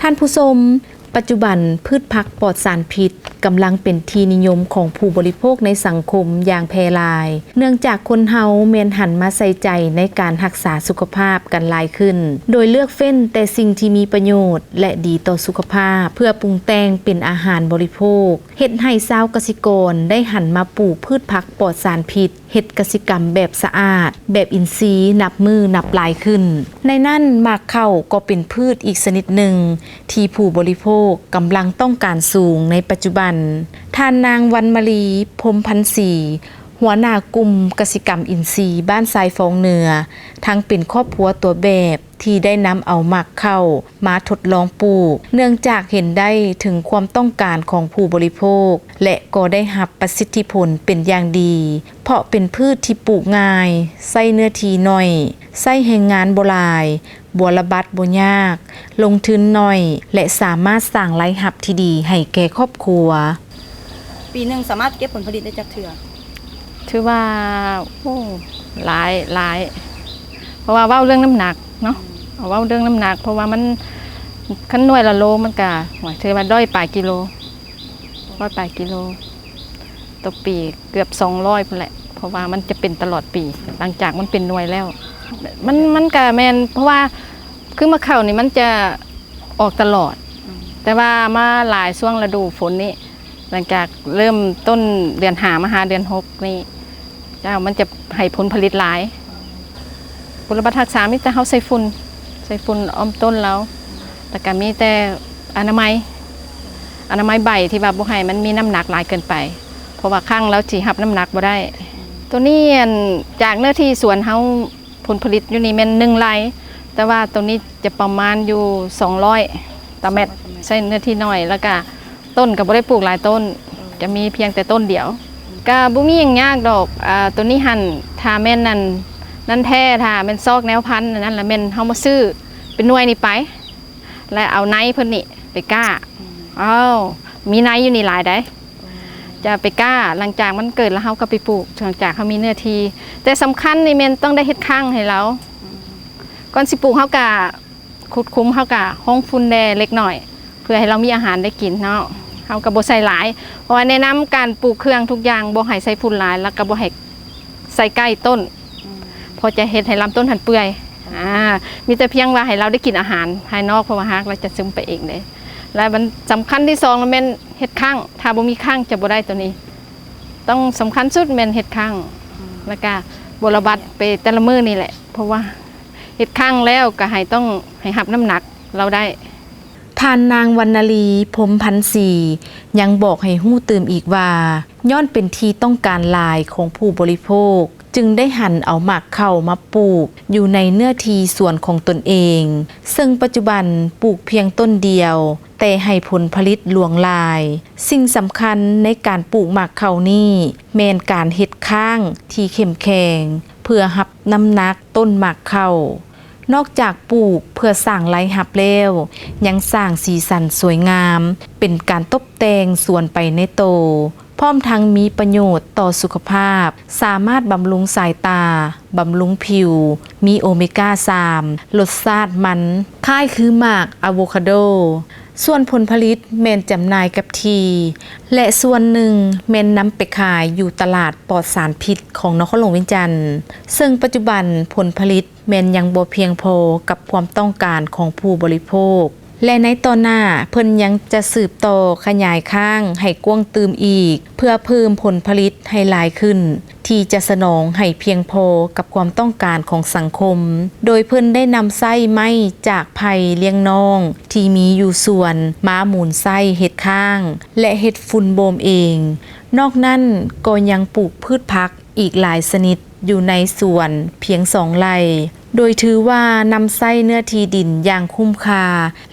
ທ່ານຜູ້ຊົມ, ປັດຈຸບັນພືດຜັກປອດສານພິດກຳລັງເປັນທີ່ນິຍົມຂອງຜູ້ບໍລິໂພກໃນສັງຄົມຢ່າງແຜ່ຫຼາຍ, ເນື່ອງຈາກຄົນເຮົາແມ່ນຫັນມາໃສ່ໃຈໃນການຮັກສາສຸຂະພາບກັນຫຼາຍຂຶ້ນ, ໂດຍເລືອກເຟ້ນແຕ່ສິ່ງທີ່ມີປະໂຫຍດ ແລະ ດີຕໍ່ສຸຂະພາບ ເພື່ອປຸງແຕ່ງເປັນອາຫານບໍລິໂພກ, ເຮັດໃຫ້ຊາວກະສິກອນໄດ້ຫັນມາປູກພືດຜັກປອດສານພິດ, ເຮັດກະສິກຳແບບສະອາດ, ແບບອິນຊີ ນັບມື້ນັບຫຼາຍຂຶ້ນ. ໃນນັ້ນ ໝາກເຂົ້າກໍເປັນພືດອີກຊະນິດໜຶ່ງ ທີ່ຜູ້ບໍລິໂພກກຳລັງຕ້ອງການສູງໃນປັດຈຸບັນ. ທ່ານນາງ ວັນມະລີ ພົມພັນສີ ຫົວໜ້າກຸ່ມກະສິກຳອິນຊີບ້ານຊາຍຟອງເໜືອ ທັງເປັນຄອບຄົວຕົວແບບ ທີ່ໄດ້ນຳເອົາໝາກເຂົ້າມາທົດລອງປູກ, ເນື່ອງຈາກເຫັນໄດ້ເຖິງຄວາມຕ້ອງການຂອງຜູ້ບໍລິໂພກ ແລະ ກໍໄດ້ຮັບປະສິດທິຜົນເປັນຢ່າງດີ, ເພາະເປັນພືດທີ່ປູກງ່າຍ, ໃຊ້ເນື້ອທີ່ໜ້ອຍ, ໃຊ້ແຮງງານບໍ່ຫຼາຍ, ບົວລະບັດບໍ່ຍາກ, ລົງທຶນໜ້ອຍ ແລະ ສາມາດສ້າງລາຍຮັບທີ່ດີໃຫ້ແກ່ຄອບຄົວ. ປີໜຶ່ງສາມາດເກັບຜົນຜະລິດໄດ້ຈັກເທື່ອ? ຖືວ່າ ໂອ້ ຫຼາຍ ຫຼາຍ ເພາະວ່າເວົ້າເລື່ອງນ້ຳໜັກເນາະ ເວົ້າເລື່ອງນ້ຳໜັກ ເພາະວ່າມັນ ຄັນໜ່ວຍລະໂລມັນກະ ໂອ້ຍ ຖືວ່າຮ້ອຍປາຍກິໂລ ຮ້ອຍປາຍກິໂລ ຕໍ່ປີ ເກືອບສອງຮ້ອຍພຸ້ນແຫຼະ ເພາະວ່າມັນຈະເປັນຕະຫຼອດປີ ຫຼັງຈາກມັນເປັນໜ່ວຍແລ້ວ ມັນ ມັນກະແມ່ນ ເພາະວ່າຄືໝາກເຂົ້ານີ້ມັນຈະອອກຕະຫຼອດ ແຕ່ວ່າມາຫຼາຍຊ່ວງລະດູຝົນນີ້ ຫຼັງຈາກເລີ່ມຕົ້ນເດືອນຫ້າມາຫາເດືອນຫົກນີ້ ເຈົ້າ ມັນຈະໃຫ້ຜົນຜະລິດຫຼາຍ ບົວລະບັດຮັກສາມີແຕ່ເຮົາໃສ່ຝຸ່ນ ໃສ່ຝຸ່ນອ້ອມຕົ້ນລາວ ແລ້ວກະມີແຕ່ອະນາໄມ ອະນາໄມໃບທີ່ວ່າບໍ່ໃຫ້ມັນມີນ້ຳໜັກຫຼາຍເກີນໄປ ເພາະວ່າຄັ້ງລາວຊິຮັບນ້ຳໜັກບໍ່ໄດ້ ໂຕນີ້ ອັນ ຈາກເນື້ອທີ່ສວນເຮົາ ຜົນຜະລິດຢູ່ນີ້ແມ່ນໜຶ່ງໄຮ່ ແຕ່ວ່າໂຕນີ້ຈະປະມານຢູ່ສອງຮ້ອຍຕາແມັດ ໃຊ້ເນື້ອທີ່ໜ້ອຍ ແລ້ວກະຕົ້ນກະບໍ່ໄດ້ປູກຫຼາຍຕົ້ນ ຈະມີພຽງແຕ່ຕົ້ນດຽວ ກະບໍ່ມີຫຍັງຍາກດອກ ອາ ໂຕນີ້ຫັ້ນ ຖ້າແມ່ນອັນນັ້ນແທ້ ຖ້າແມ່ນຊອກແນວພັນອັນນັ້ນລະແມ່ນເຮົາມາຊື້ເປັນໜ່ວຍນີ້ໄປ ແລະເອົາໃນເພິ່ນນີ້ໄປກ້າ ເອົາ ມີໃນຢູ່ນີ້ຫຼາຍໃດ ຈະໄປກ້າ ຫຼັງຈາກມັນເກີດແລ້ວເຮົາກະໄປປູກ ຫຼັງຈາກເຮົາມີເນື້ອທີ່ ແຕ່ສຳຄັນນີ້ແມ່ນຕ້ອງໄດ້ເຮັດຄັ້ງໃຫ້ລາວ ກ່ອນຊິປູກເຮົາກະຂຸດຂຸມ ເຮົາກະຮົ້ງຝຸ່ນແດ່ເລັກນ້ອຍ ເພື່ອໃຫ້ລາວມີອາຫານໄດ້ກິນເນາະ ເຮົາກະບໍ່ໃສ່ຫຼາຍ ເພາະວ່າແນະນຳການປູກເຄື່ອງທຸກຢ່າງບໍ່ໃຫ້ໃສ່ຝຸ່ນຫຼາຍ ແລ້ວກະບໍ່ໃຫ້ໃສ່ໃກ້ຕົ້ນ ເພາະຈະເຮັດໃຫ້ລຳຕົ້ນຫັ້ນເປື່ອຍ ອາ ມີແຕ່ພຽງວ່າໃຫ້ລາວໄດ້ກິນອາຫານພາຍນອກ ເພາະວ່າຮາກລາວຈະຊຶມໄປເອງເດ້ ແລະ ມັນສຳຄັນທີສອງລະແມ່ນເຮັດຄັ້ງ ຖ້າບໍ່ມີຄັ້ງຈະບໍ່ໄດ້ໂຕນີ້ ຕ້ອງສຳຄັນສຸດແມ່ນເຮັດຄັ້ງ ແລ້ວກະບົວລະບັດໄປແຕ່ລະມື້ນີ້ແຫຼະ ເພາະວ່າເຮັດຄັ້ງແລ້ວກະໃຫ້ຕ້ອງໃຫ້ຮັບນ້ຳໜັກລາວໄດ້. ທ່ານນາງ ວັນນະລີ ພົມພັນສີ ຍັງບອກໃຫ້ຮູ້ຕື່ມອີກວ່າ ຍ້ອນເປັນທີ່ຕ້ອງການຫຼາຍຂອງຜູ້ບໍລິໂພກ ຈຶ່ງໄດ້ຫັນເອົາໝາກເຂົ້າມາປູກຢູ່ໃນເນື້ອທີ່ສວນຂອງຕົນເອງ ເຊິ່ງປັດຈຸບັນປູກພຽງຕົ້ນດຽວ ແຕ່ໃຫ້ຜົນຜະລິດຫຼວງຫຼາຍ. ສິ່ງສຳຄັນໃນການປູກໝາກເຂົ້ານີ້ ແມ່ນການເຮັດຄ້າງທີ່ເຂັ້ມແຂງ ເພື່ອຮັບນ້ຳໜັກຕົ້ນໝາກເຂົ້າ. ນອກຈາກປູກເພື່ອສ້າງລາຍຮັບແລ້ວ ຍັງສ້າງສີສັນສວຍງາມ ເປັນການຕົບແຕ່ງສວນໄປໃນໂຕ ພ້ອມທັງມີປະໂຫຍດຕໍ່ສຸຂະພາບ, ສາມາດບຳລຸງສາຍຕາ, ບຳລຸງຜິວ, ມີໂອເມກາສາມ, ລົດຊາດມັນ ຄ້າຍຄືໝາກອາໂວຄາໂດ. ສ່ວນຜົນຜະລິດແມ່ນຈຳໜ່າຍກັບທີ່ ແລະ ສ່ວນໜຶ່ງແມ່ນນຳໄປຂາຍຢູ່ຕະຫຼາດປອດສານພິດຂອງນະຄອນຫຼວງວຽງຈັນ, ເຊິ່ງປັດຈຸບັນຜົນຜະລິດ ແມ່ນຍັງບໍ່ພຽງພໍກັບຄວາມຕ້ອງການຂອງຜູ້ບໍລິໂພກ ແລະ ໃນຕໍ່ໜ້າເພິ່ນຍັງຈະສືບຕໍ່ຂະຫຍາຍຄ້າງໃຫ້ກວ້າງຕື່ມອີກ ເພື່ອເພີ່ມຜົນຜະລິດໃຫ້ຫຼາຍຂຶ້ນ ທີ່ຈະສະໜອງໃຫ້ພຽງພໍກັບຄວາມຕ້ອງການຂອງສັງຄົມ, ໂດຍເພິ່ນໄດ້ນຳໃຊ້ໄມ້ຈາກໄຜ່ລ້ຽງນ້ອງທີ່ມີຢູ່ສວນມາໝູນໃຊ້ເຮັດຄ້າງ ແລະ ເຮັດຝຸ່ນໂບມເອງ. ນອກນັ້ນກໍຍັງປູກພືດຜັກ ອີກຫຼາຍຊະນິດຢູ່ໃນສວນພຽງສອງໄຮ່ ໂດຍຖືວ່ານຳໃຊ້ເນື້ອທີ່ດິນຢ່າງຄຸ້ມຄ່າ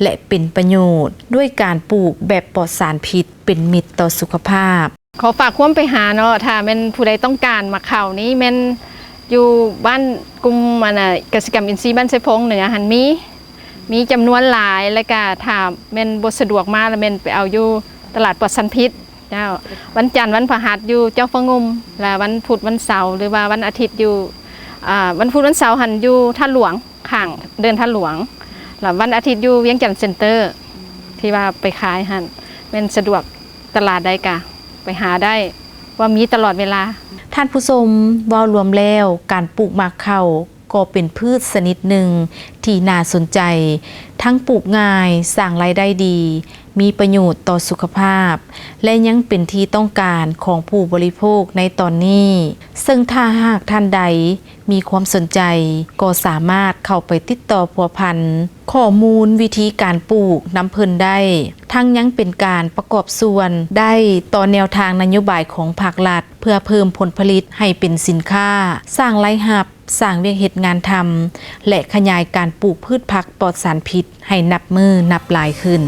ແລະ ເປັນປະໂຫຍດ ດ້ວຍການປູກແບບປອດສານພິດ ເປັນມິດຕໍ່ສຸຂະພາບ. ຂໍຝາກຄວາມໄປຫາເນາະ ຖ້າແມ່ນຜູ້ໃດຕ້ອງການໝາກເຂົ້ານີ້ ແມ່ນຢູ່ບ້ານກຸ່ມ ອັນນ່າ ກະສິກຳອິນຊີບ້ານໄຊໂພງເໜືອຫັ້ນມີ ມີຈຳນວນຫຼາຍ ແລ້ວກະຖ້າແມ່ນບໍ່ສະດວກມາ ລະແມ່ນໄປເອົາຢູ່ຕະຫຼາດປອດສານພິດ. ເຈົ້າ ວັນຈັນວັນພະຫັດຢູ່ເຈົ້າຟ້າງຸ່ມ ລະວັນພຸດວັນເສົາ ຫຼືວ່າວັນອາທິດຢູ່ ອາ ວັນພຸດວັນເສົາຫັ້ນຢູ່ທ່າຫຼວງ ຂ້າງເດີ່ນທ່າຫຼວງ ລະວັນອາທິດຢູ່ວຽງຈັນເຊັນເຕີ. ທີ່ວ່າໄປຂາຍຫັ້ນແມ່ນສະດວກ, ຕະຫຼາດໃດກະໄປຫາໄດ້, ວ່າມີຕະຫຼອດເວລາ. ທ່ານຜູ້ຊົມ, ເວົ້າລວມແລ້ວ ການປູກໝາກເຂົ້າກໍເປັນພືດຊະນິດໜຶ່ງທີ່ໜ້າສົນໃຈ, ທັງປູກງ່າຍ, ສ້າງລາຍໄດ້ດີ, ມີປະໂຫຍດຕໍ່ສຸຂະພາບ ແລະ ຍັງເປັນທີ່ຕ້ອງການຂອງຜູ້ບໍລິໂພກໃນຕອນນີ້. ເຊິ່ງຖ້າຫາກທ່ານໃດ ມີຄວາມສົນໃຈ ກໍສາມາດເຂົ້າໄປຕິດຕໍ່ພົວພັນຂໍ້ມູນວິທີການປູກນຳເພິ່ນໄດ້, ທັງຍັງເປັນການປະກອບສ່ວນໄດ້ຕໍ່ແນວທາງນະໂຍບາຍຂອງພາກລັດ ເພື່ອເພີ່ມຜົນຜະລິດໃຫ້ເປັນສິນຄ້າ, ສ້າງລາຍຮັບ, ສ້າງວຽກເຮັດງານທຳ ແລະ ຂະຫຍາຍການປູກພືດຜັກປອດສານພິດໃຫ້ນັບມື້ນັບຫຼາຍຂຶ້ນ.